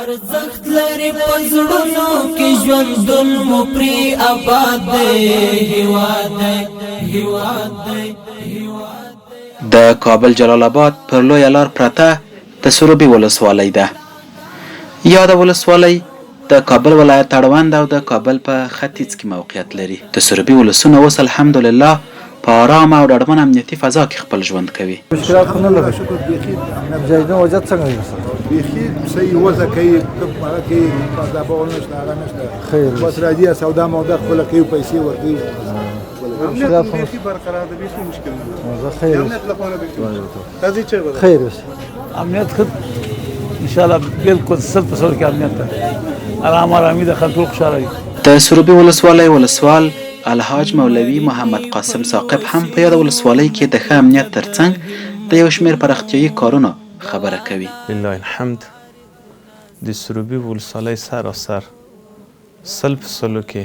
ارزښت لري په زړونو کې ژوندون مو پرې آباد دی هیواد دی هیواد دی هیواد دی. د کابل جلال اباد پر لویه لار پرته د سروبي ولسوالۍ ده. یاده ولسوالۍ د کابل ولایت اړوند او د کابل په ختیځ کې موقعیت لري. د سروبي ولسونه اوس الحمدلله په آرامه او ډاډمنه امنیتي فضا کې خپل ژوند کوي. مشکلات خو نه لري شکر بیخي مجاهدین وضعیت څنګه دی مثلا بیخي صحیح وضع کوي هغه کوي دا باور نشته هغه نشته خیر بس راځي سودا مودا خپله کوي پیسې ورکوي مشکلات خو بیخي برقرار ده بیخي مشکل نه ده خیر امنیت لپاره بیخي راځي چې خیر اوسه امنیت ښه ان شاء الله بالکل 100% کې امنیت ده آرام آرامي ده خلک ټول خوشحاله دي. د سروبي ولسوالۍ ولسوال الحاج مولوي محمد قاسم ثاقب هم په یاده ولسوالۍ کې د ښه امنیت ترڅنګ د یو شمېر پراختیايي کارونو خبره کوي. لله الحمد د سروبي ولسوالۍ سراسر سل په سلو کې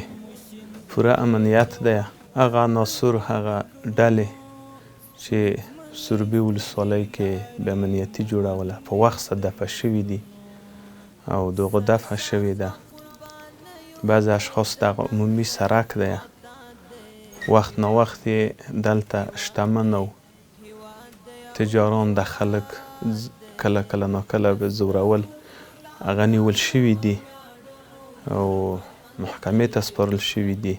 پوره امنیت دی، هغه عناصر هغه ډلې چې سروبي ولسوالۍ کې بې امنیتي جوړوله په وخت سره دفع شوي دي او د هغو دفع شوې ده. بعضې اشخاص دغه عمومي سرک دی وخت نا وخت یې دلته شتمن او تجاران د خلک کله کله ناکله به ځورول هغه نیول شوي دي او محکمې ته سپارل شوي دي.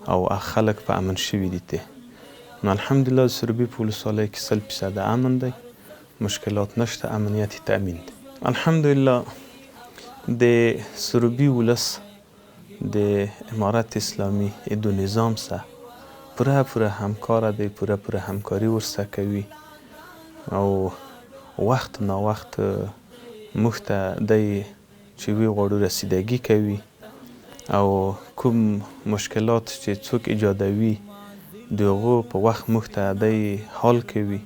او هغه خلک په امن شوي دي ته نو الحمدلله د سروبي په ولسوالۍ کې سل فیصده امن دی مشکلات نشته امنیت یې تامین دی الحمدلله د سروبي ولس د امارت اسلامي د نظام سره پوره پوره همکاره دی پوره پوره همکاري ورسره کوي او وخت نا وخت موږ ته دی چې وی غواړو رسیدګي کوي او کوم مشکلات چې څوک ایجادوي د هغو په وخت موږ ته دی حال کوي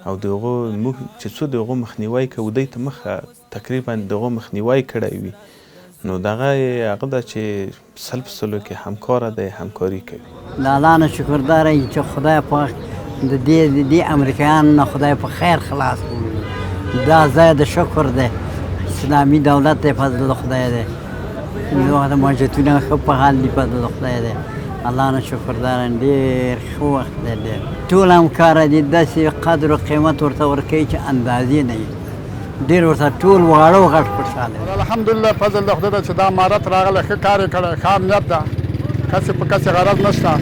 او د هغو موږ چې څو د هغو مخنیوی کوو دی ته مخه تقریبا د هغو مخنیوی کړی وي نو دغه هغه ده چې سل په سلو کې همکاره دی همکاري کوي. د الله نه شکردار یم چې خدای پاک د دې د دې امریکایانو نه خدای په خیر خلاص کړو. دا ځای د شکر دی، اسلامي دولت دی، فضل د خدای دی. د مسجدونه ښه په حال دي، فضل د خدای دی. الله نه شکردار یم، ډېر ښه وخت دی، ډېر ټول همکاره دي، داسې قدر و قیمت ورته ورکوي چې اندازې نه وي. ډېر ورته ټول واړه او غټ خوشحاله دي. الحمدلله فضل د خدای ده چې دا امارت راغلی ښه کار یې کړی ښه امنیت ده کسې په کسې غرض نشته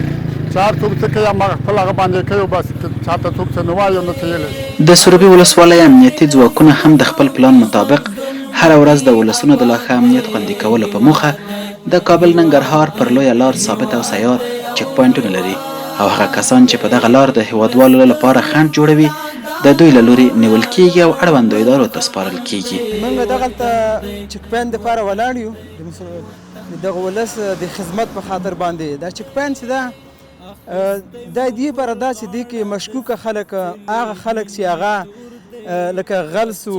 چې هر څوک څه کوي هماغه خپل هغه باندې کوي او بس چاته څوک څه نه وايي او نه څه ویلی شي. د سروبي ولسوالۍ امنیتي ځواکونه هم د خپل پلان مطابق هره ورځ د ولسونو د لا ښه امنیت خوندي کولو په موخه د کابل ننګرهار پر لویه لار ثابت او سیار چک پواینټونه لري او هغه کسان چې په دغه لار د هېوادوالو لپاره خنډ جوړوي د دوی له لوري نیول کېږي او اړوندو ادارو ته سپارل کېږي. موږ دغلته چک پاینټ دپاره ولاړ یو د دغه ولس د خدمت په خاطر باندې دا چک پاینټ چې ده دا دې لپاره ده چې دې کې مشکوکه خلک هغه خلک چې هغه لکه غل سو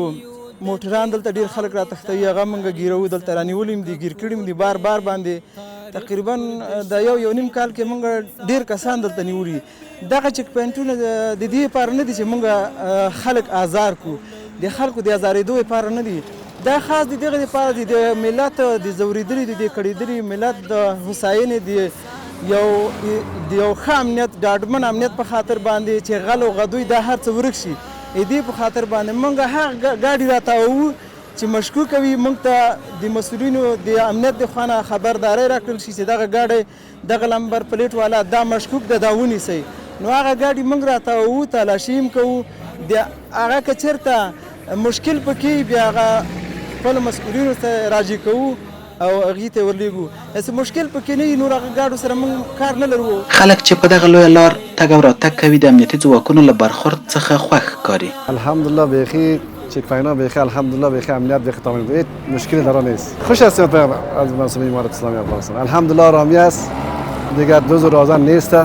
موټران دلته ډیر خلک را تښتوي هغه موږ ګیروو دلته رانیولي دي ګیر کړي دي بار بار باندې تقریبا د یو یو نیم کال کې موږ ډیر کسان دلته نیولي دغه چک پوینټونه د دې لپاره نه دي چې موږ خلک ازار کو د خلکو د ازارېدو لپاره نه دي دا خاص د دغه لپاره دي د ملت د ځورېدلي د دې کړېدلي ملت د هوساینې د یو د یو ښه امنیت ډاډمن امنیت په خاطر باندې چې غل او غدوی دا هر څه ورک شي د دې په خاطر باندې موږ هغه ګاډي راتاوو چې مشکوک وي موږ ته د مسؤلینو د امنیت د خوا نه خبرداری راکړل شي چې دغه ګاډی دغه لمبر پلیټ والا دا مشکوک ده دا ونیسئ نو هغه ګاډي موږ راتاوو تالاشي هم کوو د هغه که چېرته مشکل پکې بیا هغه خپلو مسؤلینو ته راجع کوو او هغوی ته یې ورلېږو داسې مشکل پکې نه وي نور هغه ګاډو سره موږ کار نه لرو. خلک چې په دغه لویه لار تګ او راتګ کوي د امنیتي ځواکونو له برخورد څخه خوښ ښکاري. الحمدلله بیخی چک پاینا بیخی الحمدلله بیخی امنیت بیخی تامین هیچ مشکلی در نیست خوش هستیم از منصوب امارت اسلامی افغانستان الحمدلله آرامی است دیگر دوز و رازن نیست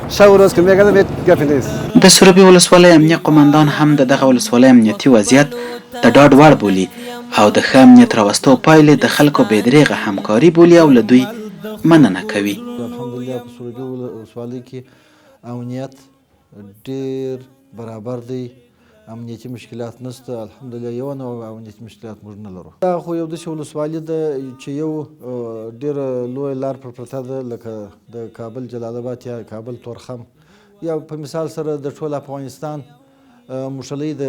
شب و روز که میگردم هیچ گپی نیست. د سروبي ولسوالۍ امنیه قوماندان هم د دغه ولسوالۍ امنیتي وضعیت د ډاډ وړ بولي او د ښه امنیت راوستو پایلې د خلکو بې درېغه همکاري بولي او له دوی مننه کوي. الحمدلله په سروبي ولسوالۍ کې امنیت ډېر برابر دی. امنیتي مشکلات نشته، الحمدلله یو نوع امنیتي مشکلات موږ نه لرو. دا خو یو داسې ولسوالي ده چې یو ډېره لویه لار پر پرته ده، لکه د کابل جلال آباد یا کابل تورخم، یا په مثال سره د ټول افغانستان مښلۍ د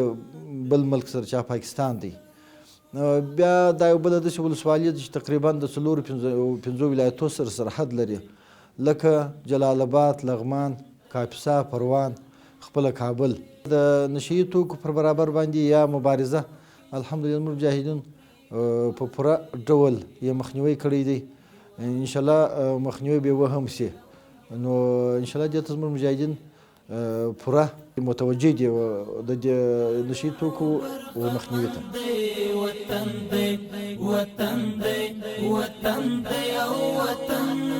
بل ملک سره چې پاکستان دی. بیا دا یو بله داسې ولسوالي ده چې تقریبا د څلورو پنځو ولایتو سره سرحد لري، لکه جلال آباد، لغمان، کاپیسا، پروان، خپله کابل. د نشه یي توکو پر برابر باندې یا مبارزه الحمدلله موږ مجاهدین په پوره ډول یې مخنیوی کړی دی، انشاءالله مخنیوی به وهم شي. نو انشاءالله دې ته زموږ مجاهدین پوره متوجه دي د دې نشه یي توکو مخنیوي ته. وطن دی وطن دی وطن دی او وطن.